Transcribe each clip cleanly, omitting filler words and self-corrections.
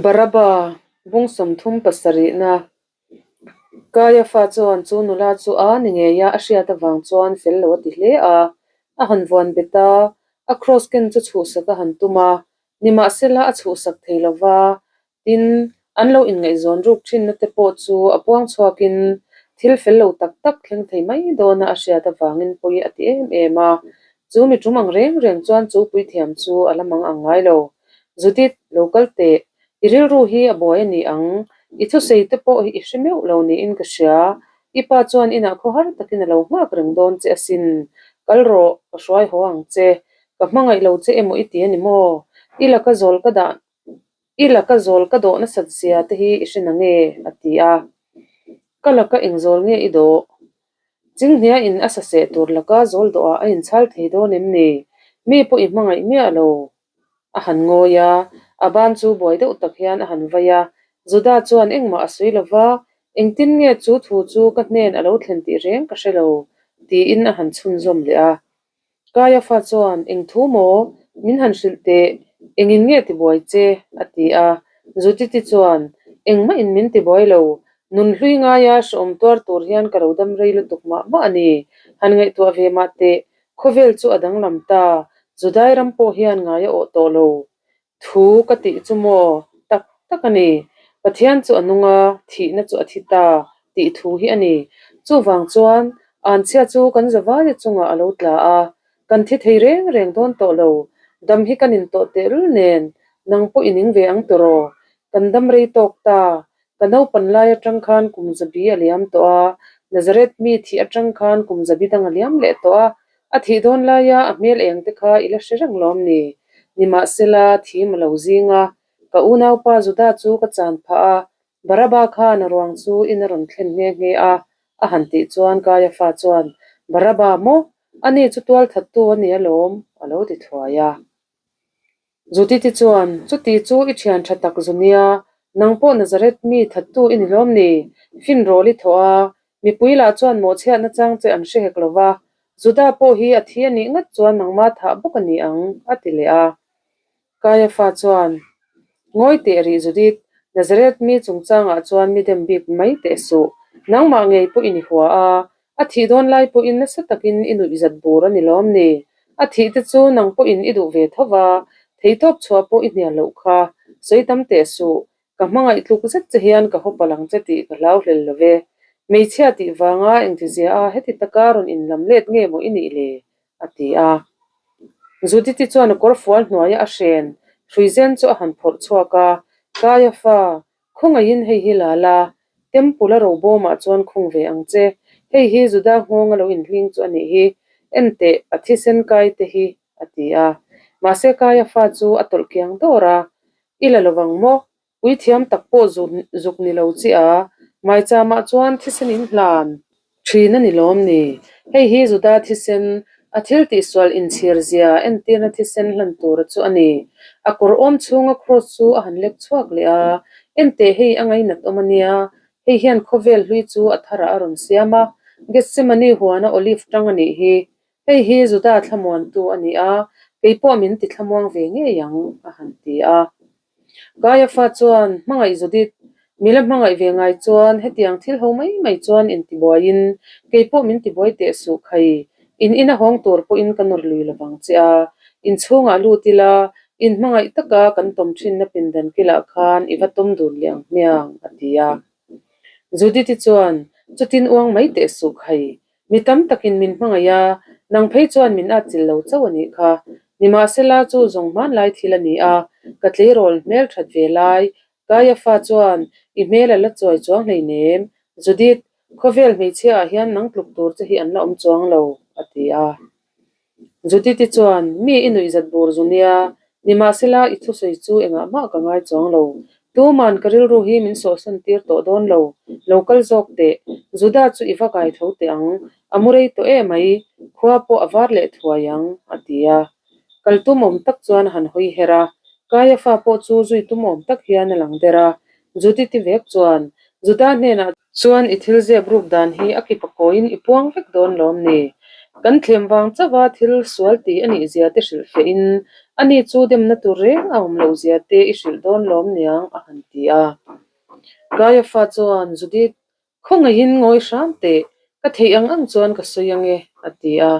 Baraba, bung 37na Kaiafa chuan chu nula chu a ni ngei a, a hriat avang chuan fel lo a ti hle a. A han vuan bet a, a kraws ken chu chhuhsak a han tum a, nimahsela a chhuhsak thei lo va, tin, an lo inngaihzawn ruk thinna te pawh chu a puang chhuakin thil fel lo tak tak thleng thei mai dawna a hriat avangin pawi a ti em em a. Chu mi tum ang reng reng chuan chu puithiam chu a la mang ang ngai lo. Judith, lo kal teh. I rilru hi a buai a ni ang. I thusawi te pawh hi i hre meuh lo niin ka hria. I pa chuan inah khawhar takin a lo nghak reng dawn che asin. Kal rawh, ka hruai haw ang che. Ka hmangaih lo che emaw i ti a ni maw? I laka zawl ka dah I laka zawl ka dawh nasat zia te hi i hre na nge? a ti a. Ka laka eng zawl nge i dawh? Chinghnia in a saseh tur laka zawl dawhah a inchhal thei dawn em ni? Mi pawh i hmangaih miah lo. A han ngawi a, a ban chu buai deuh tak hian a han vai a. Juda chuan engmah a sawi lo va, Engtin nge chu thu chu ka hnen a lo thlen tih reng ka hre lo, tiin a han chhunzawm leh a. Kaiafa chuan, Eng thu maw? Min han hrilh teh, engin nge tibuai che? a ti a. Judith-i chuan, Engmah in min tibuai lo, nun hlui ngaia hrehawm tuar tur hian ka lo dam rei lutuk mah mah a ni. Han ngaihtuah ve mah teh, khawvel chu a danglam ta, Judai ram pawh hian ngai a awh tawh lo. Thu ka tih chu maw? Tak tak a ni. Pathian chu a nung a, thihna chu a thi ta tih thu hi a ni. Chuvang chuan anchhia chu kan zavaia chungah a lo tla a, kan thi thei reng reng dawn tawh lo. Dam hi kan intawh tehlul nen, nang pawh i ning ve ang tawh. Kan dam rei tawk ta. Ka naupan lai atang khan kum zabi a liam tawh a, Nazareth mi thih atang khan kum zabi dang a liam leh tawh a, A thih dawn laia a hmel eng te kha i la hre reng lawm ni? Nimahsela, thim a lo zing a, ka unaupa Juda chu ka chan phah a, Baraba khan a ruang chu in a rawn thlen nghe nghe a, a han tih chuan Kaiafa chuan, Baraba maw? Ani chu tual thattu a ni alawm, a lo ti thuai a. Judith-i chuan, Chuti chu i thian tha tak zu nia, nang pawh Nazareth mi thattu i ni lawm ni? Finrawl i thawh a, mipui lah chuan mawhchhiatna chang che an hre hek lo va, Juda pawh hi a thi a nih ngat chuan nangma thah bawk a ni ang, a ti leh a. Kaiafa chuan, Ngawi teh rih Judith, Nazareth mi chungchangah chuan mi dem bik mai teh suh, nangmah ngei pawh i ni hua a, A thih dawn lai pawhin nasa takin i nuih zat bur a ni lawm ni? A thih te chu nang pawhin i duh ve tho va, theitawp chhuah pawh i hnial loh kha. Sawi tam teh suh, ka hmangaih tluk zet che hian ka haw palh ang che tih ka hlau hlel lo ve. Hmeichhia tih vanga engtizia a heti taka rawn inlam let nge maw i nih le? a ti a. Judith-i chuan a kawrfual hnuaia a hren hruizen chu a han phawrh chhuak a, Kaiafa, Khawngaihin hei hi la la, Temple a robawmah chuan khung ve ang che. Hei hi Juda nghawnga lo inhling chu a nih hi. Enteh, a thisen kai te hi, a ti a. Mahse Kaia fa chu a tawlh kiang dawr a. I la lovang maw? Puithiam tak pawh zuk ni lo chi a, Maichamah chuan thisen in hlan. Thin a ni lawm ni? Hei hi Juda thisen, a thil tihsual inchhir zia entirna thisen hlan tura chu a ni. A kawr awm chhunga kraws chu a han lek chhuak leh a, Enteh hei a ngainat awm a nia, hei hian khawvel hlui chu a tharah a rawn siam a, Gethsemane huana olive tang a nih hi. Hei hi Juda thlamuantu a ni a, kei pawh min ti thlamuang ve ngei ang, a han ti a. Kaiafa chuan, Hmangaih Judith, mila hmangaih ve ngai chuan hetiang thil ho mai mai chuan intibuaiin kei pawh min tibuai teh suh khai. In ina hawng tur pawhin ka nawr lui lovang che a, inchhungah lut ila, in hmangaih taka kan tawm thinna pindan kilah khan i va tawm dun leh ang hmiang, a ti a. Judith-i chuan, Chutin uang mai teh suh khai. Mi tam takin min hmangaih a, nang phei chuan min atchilh lo chauh a nih kha. Nimahsela chu zawng hmanlai thil a ni a, ka tleirawl hmel that ve lai. Kaiafa chuan, I hmel a la chuai chuang hleinem. Judith, khawvel hmeichhia ah hian nang tluk tur che hi an la awm chuang lo, a ti a. Judith-i chuan, Mi i nuihzat bur zu nia, nimahsela i thusawi chu engah mah ka ngai chuang lo. Tuman ka rilru hi min sawhsawn tir tawh dawn lo, lo kal zawk teh. Juda chu i va kai tho teh ang, a mu rei tawh em mai, khua pawh a var leh thuai ang, a ti a. Kal tum awm tak chuan a han hawi her a, Kaiafa pawh chu zui tum awm tak hian a lang der a. Judith-i vek chuan, Juda hnenah, Chuan i thil zep ruk dan hi a kipa kawiin i puang vek dawn lawm ni? Kan thlem vang chauha thil sual ti a nih zia te hrilh fiahin ani chu demna tur reng a awm loh zia te i hrilh dawn lawm niang a han ti a. Kaiafa chuan Judith Khawngaihin ngawi hram teh, ka theih ang ang chuan ka sawi ang e, a ti a.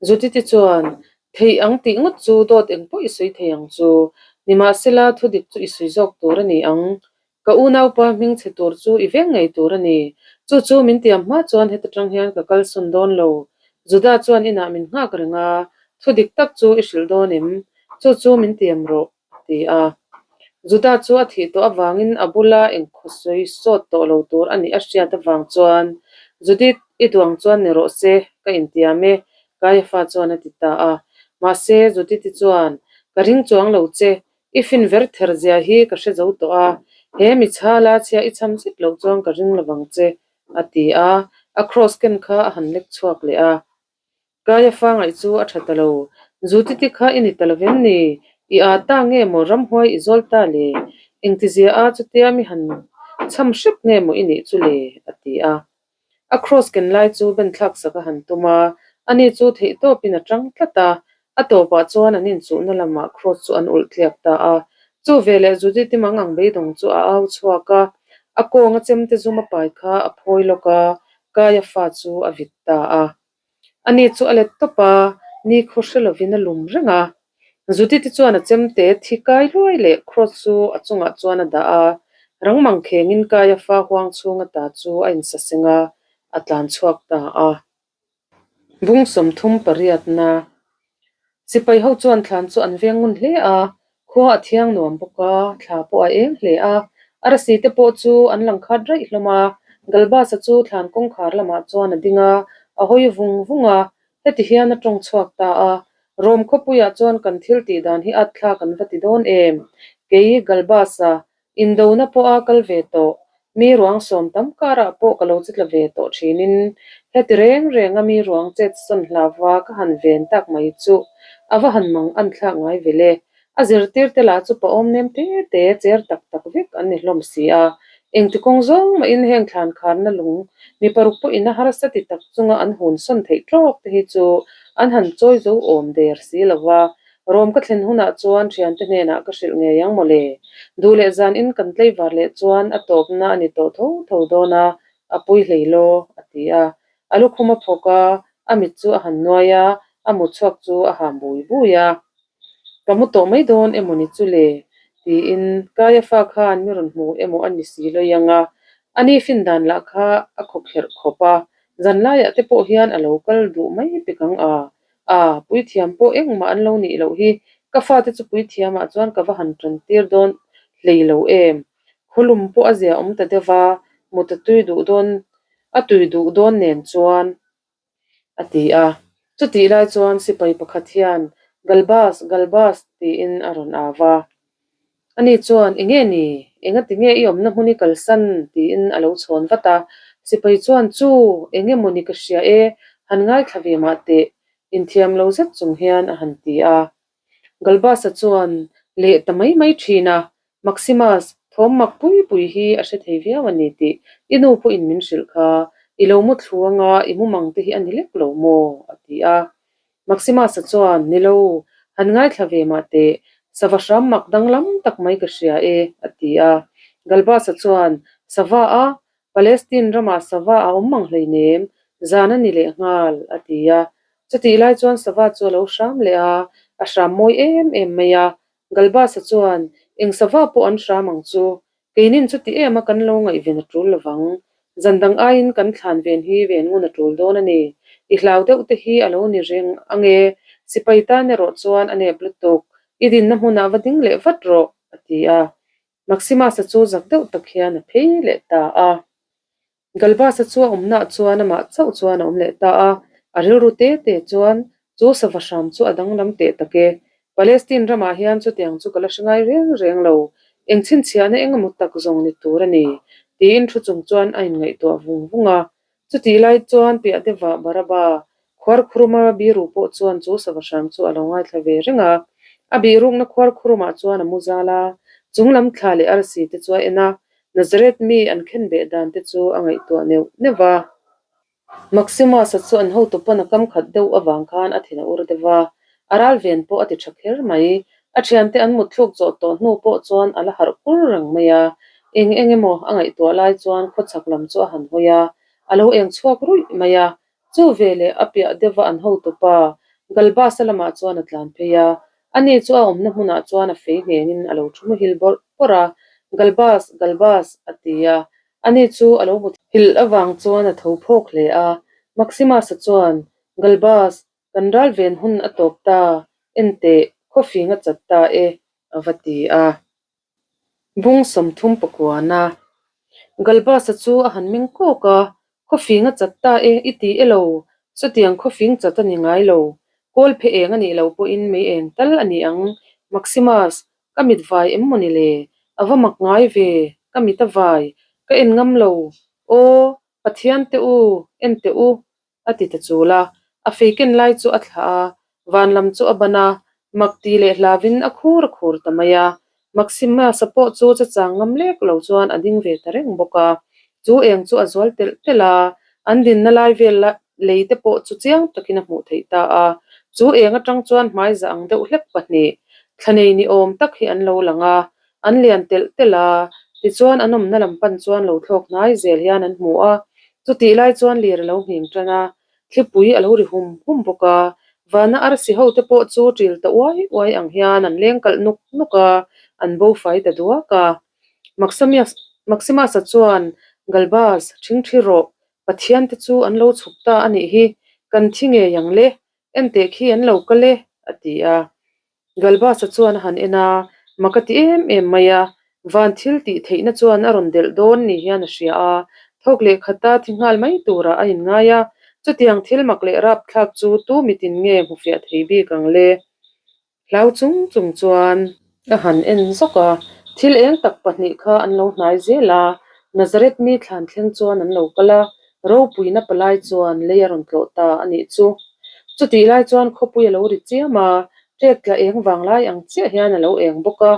Judith-i chuan, Theih ang tih ngawt chu dawt eng pawh i sawi thei ang chu, nimahsela thudik chu i sawi zawk tur a ni ang. Ka unaupa hming chhe tur chu i veng ngei tur a ni. Chu chu min tiam hma chuan heta tang hian ka kalsawn dawn lo. Judah chuan inah min nghak reng a, thudik tak chu i hrilh dawn em? Chu chu min tiam rawh. a ti a. Judah chu a thih tawh avangin a bula engkhaw sawi sawt tawh lo tur a nih a hriat avang chuan, Judith, i duang chuan ni rawh se, ka intiam e, Kaiafa chuan a ti ta a. Mahse, Judith-i chuan, Ka ring chuang lo che, i fin ver ther zia hi ka hre zo tawh a, he mi chhala chhia i cham zet loh chuan ka ring lovang che, a ti a, a kraws ken kha a han lek chhuak leh a. Kaiafa ngaih chu a tha ta lo. Zutiti kha i ni ta lo vem ni? I aa ta nge maw ramhuai i zawl ta le? Engtizia a chutia mi han chham hrep nge maw i nih chu le? a ti a. A kraws ken lai chu ben thlak sak a han tum a, ani chu theihtawpin a tang tlat a. A tawpah chuan an inchuhna lamah kraws chu an ulh tliak ta a. Chu veleh Judith-i mang ang beidawng chu a au chhuak a, a kawnga chemte zum a pai kha a phawi lawk a, Kaiafa chu a vit ta a. Ani chu a let tawp a, ni khaw hre lovin a lum reng a. Judith-i chuan a chemte thi kai luai leh kraws chu a chungah chuan a dah a, rang mang khengin Kaiafa huang chhung ata chu a insaseng a, a tlan chhuak ta a. Bung 38na Sipai ho chuan thlan chu an veng ngun hle a, khua a thiang nuam bawk a, thla pawh a eng hle a. Arsi te pawh chu an lang khat raih hlawm a, Galbasa chu thlan kawngkhar lamah chuan a ding a, a hawi vung vung a, heti hian a tawng chhuak ta a, Rom khawpuiah chuan kan thil tih dan hi at thlak an va ti dawn em? Kei, Galbasa, Indona pawha kal ve tawh, mi ruang sawm tam karah pawh ka lo chitla ve tawh thinin, heti reng renga mi ruang chet sawn hlauva ka han ven tak mai chu a va han mang an thlak ngai ve le. A zirtir te lah chu pawhawm nem te te, cher tak tak vek an ni hlawm si a. Engti kawng zawng mahin heng thlan kharna lung mi paruk pawhin a harsa ti tak chunga an hun sawn theih tawk te hi chu an han chawi zo awm der si lo va, Rawm ka thlen hunah chuan thiante hnenah ka hrilh ngei ang mawle. Duh leh zan in kan tleivar leh chuan a tawpna a ni tawh tho tho dawn a, a pui hlei law, a ti a. A lukhum a phawk a, a mit chu a han nuai a, a mut chhuak chu a ham bui bui a. Ka mu tawh mai dawn emaw ni chu le? tiin Kaiafa khan mi rawn hmu emaw a ni si lawih ang a, a ni fin dan lah kha a khawkherh khawp a, zan laiah te pawh hian a lo kal duh mai pek ang a, A, puithiam pawh engmah an lo nih loh hi, ka fate chu puithiamah chuan ka va han tan tir dawn hlei lo em? Khawlum pawh a zia awm ta deuh va, mut a tui duh dawn, a tui duh dawn nen chuan, a ti a. Chutih lai chuan sipai pakhat hian, Galbas, Galbas, tiin a rawn au va. Ani chuan, Enge ni? Engati nge i awmna hmun i kalsan? tiin a lo chhawn vat a. Sipai chuan, Chu, enge maw ni ka hria e, han ngaithla ve mah teh, inthiam lo zet chung hian a han ti a. Galbasa chuan, Leh ta mai mai thin a, Maximus, thawm mak pui pui hi a hre thei viau a ni tih i nu pawhin min hrilh kha, i lo mu thlu anga i mumang te hi a ni lek lo maw? a ti a. Maximus-a chuan, Ni lo, han ngaithla ve mah teh, sava hram mak danglam tak mai ka hria e, a ti a. Galbas-a chuan, Sava a? Palestine ramah sava a awm mang hleinem, zan a ni leh nghal, a ti a. Chutih lai chuan sava chu a lo hram leh a, a hram mawi em em mai a. Galbas-a chuan, Eng sava pawh an hram ang chu, Keinin chuti em a kan lo ngaihven a tul lovang. Zan dang aiin kan thlan ven hi ven ngun a tul dawn a ni. I hlau deuh te hi a lo ni reng ange, sipai tan erawh chuan a nep lutuk. I dinna hmunah va ding leh vat rawh, a ti a. Maximus-a chu zak deuh tak hian a phei leh ta a. Galbasa chu a awmnaah chuan amah chauh chuan a awm leh ta a, a rilru te te chuan chu sava hram chu a danglam teh tak e. Palestine ramah hian chutiang chu ka la hre ngai reng reng lo, eng chhinchhiahna eng emaw tak zawng ni tur a ni, tiin thu chung chuan a inngaihtuah vung vung a. Chutih lai chuan piah deuhah Baraba Khuarkhuruma biru pawh chuan chu sava hram chu a lo ngaithla ve reng a. A bihrukna khuarkhurumah chuan a mu zal a, chung lam thla leh arsi te chu a en a, Nazareth mi an khenbeh dan te chu a ngaihtuah neuh neuh va. Maximus-a chu an hotupawn a kam khat deuh avang khan a thin a ur deuh a, a ral ven pawh a ti tha kher mai. A thiante an mutthluk zawh tawh hnu pawh chuan a la harh kur reng mai a, eng eng emaw a ngaihtuah lai chuan khawchhak lam chu a han hawi a, a lo eng chhuak ruih mai a. Chu veleh a piah deuha an hotupa Galbasa lamah chuan a tlan phei a, ani chu a awmna hmunah chuan a fei nghengin a lo thu muhil bawrh bawrh a, Galbas, Galbas, a ti a, Ani chu a lo hmu thil avang chuan a tho phawk hle a. Maximus-a chuan, Galbas, kan ral ven hun a tawp ta, enteh, khawfing a chat ta e, a va ti a. Bung 30 pakuana Galbas-a chu a han meng kawk a, Khawfing a chat ta e, i ti e lo, chutiang khawfing chat a ni ngai lo. Kawl phe eng a nih loh pawhin mei eng tal a ni ang, Maximus, Ka mit vai em maw ni le? A va mak ngai ve, ka mit a vai, ka en ngam lo. Aw, Pathian te u, en teh u, a ti ta chul a. A fei ken lai chu a thlah a, van lam chu a ban a, mak ti leh hlavin a khur a khur ta mai a. Maximus-a pawh chu chachang ngam lek lo chuan a ding ve ta reng bawk a. Chu eng chu a zual telh telh a, an dinna lai vel lei te pawh chu chiang takin a hmuh theih ta a, chu eng atang chuan hmaiza ang deuh hlek pahnih thlanei ni awm tak hi an lo lang a, an lian telh telh a, tichuan an awmna lam pan chuan lo thlawk hnai zel hian an hmu a, chutih lai chuan lir a lo nghing tan a, thlipui a lo ri hum hum bawk a, vana arsi ho te pawh chu ṭil ta uai uai ang hian an leng kalh nuk nuk a, an bo fai ta duak a. Maximus-a chuan, Galbas, ṭhingṭhi rawh, Pathian te chu an lo chhuk ta a nih hi, kan thi ngei ang le, enteh khi an lo kal e, a ti a. Galbas-a chuan a han en a, mak a ti em em mai a, van thil tih theihna chuan a rawn delh dawn ni hian a hria a, thawk leh khata thi nghal mai turah a inngai a, chutiang thil mak leh rapthlak chu tu mitin nge hmu fiah thei bik ang le? Hlau chung chung chuan a han en zawk a, thil eng tak pahnih kha an lo hnai zel a, Nazareth mi thlan thleng chuan an lo kal a, ropuina palai chuan lei a rawn tlawh ta a nih chu. Chutih lai chuan khawpui a lo ri chiam a, ṭek tla eng vang lai ang chiah hian a lo eng bawk a,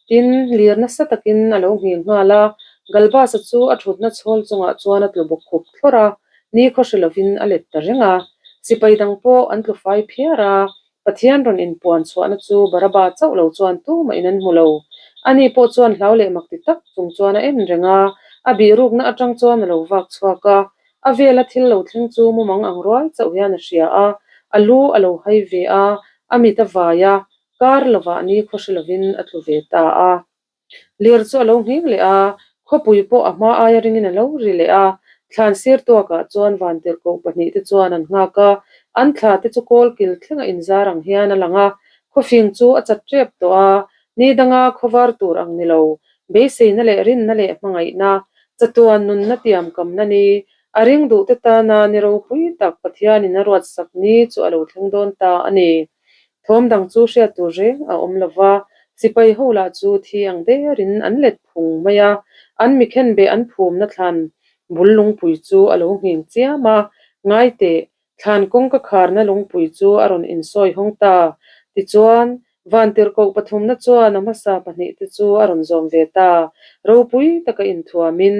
tin, lir nasa takin a lo nghing nghal a, Galbas-a chu a ṭhutna chhawl chungah chuan a tlu bawk khup thlawrh a, nikhaw hre lovin a let ta reng a, sipai dang pawh an tlu fai phiar a, Pathian rawn inpuan chhuahna chu Baraba chauh lo chuan tumahin an hmu lo. Ani pawh chuan hlau leh mak ti tak chung chuan a en reng a, a bihrukna atang chuan a lo vak chhuak a. A vela thil lo thleng chu mumang ang rual chauh hian a hria a, a lu a lo hai ve a, a mit a vai a, kar lovah ni khawhre lovin a tlu ve ta a. Lir chu a lo nghing leh a, khawpui pawh a hma aia ringin a lo ri leh a. Thlan sir tuakah chuan vantirhkoh pahnih te chuan an nghak a, an thla te chu kawl kil thlenga inzar ang hian a lang a. Khawfing chu a chat tep tawh a, ni danga khawvar tur ang ni lo, beiseina leh rinna leh hmangaihna, chatuan nunna tiamkamna ni, a ring duh te tana ni ropui tak Pathianin a ruatsak ni chu a lo thleng dawn ta a ni. Thawm dang chu hriat tur reng a awm lo va, sipai ho lah chu thi ang derin an let phung mai a, an mi khenbeh an phumna thlan bul lungpui chu a lo nghing chiam a, ngai teh, thlan kawngka kharna lungpui chu a rawn insawi hawng ta. Tichuan, vantirhkoh pathumna chuan a hmasa pahnih te chu a rawn zawm ve ta, ropui taka inthuamin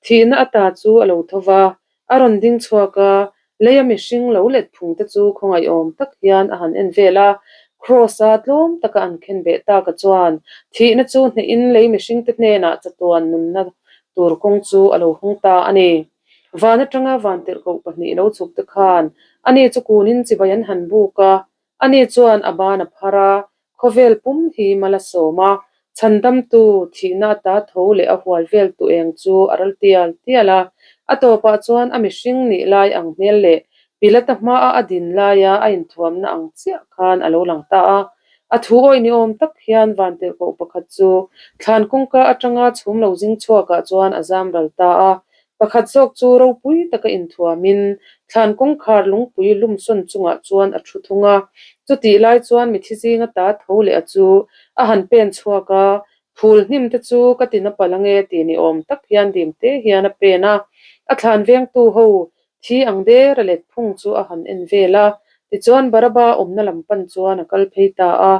thihna ata chu a lo tho va, A rawn ding chhuak a, leia mihring lo let phung te chu khawngaihawm tak hian a han en vel a. Kraws-a tlawm taka an khen beh taka chuan thihna chu hnehin lei mihring te hnenah chatuan nunna tur kawng chu a lo hawng ta a ni. Van atanga vantirhkoh pahnih lo chhuk te khan ani chu kunin chibai an han buk a, Ani chuan a ban a phar a, khawvel pum hi mal a sawm a, chhandamtu thihna ata tho leh a hual vel tu eng chu a ral tial tial a. A tawpah chuan a mihring nih lai ang hmel leh Pilata hmaa a din laia a inthuamna ang chiah khan a lo lang ta a. A thu awih ni awm tak hian vantirhkoh pakhat chu thlan kawngka atanga chhum lo zing chhuakah chuan a zam ral ta a. Pakhat zawk chu ropui taka inthuamin thlan kawngkhar lungpui lumsawn chungah chuan a thu thung a. Chutih lai chuan mithi zinga ta tho leh a chu a han pen chhuak a, phul hnim te chu ka ti na palh ange tih ni awm tak hian dim te hian a pen a. A thlan vengtu ho thi ang der a let phung chu a han en vel a. Tichuan Baraba awmna lam pan chuan a kal phei ta a.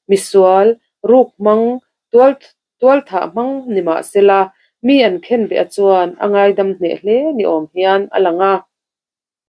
Misual, ruk hmang, tual Tualthah hmang ni mah sela, mi an khen beh a chuan a ngaidam hneh hle ni awm hian a lang a.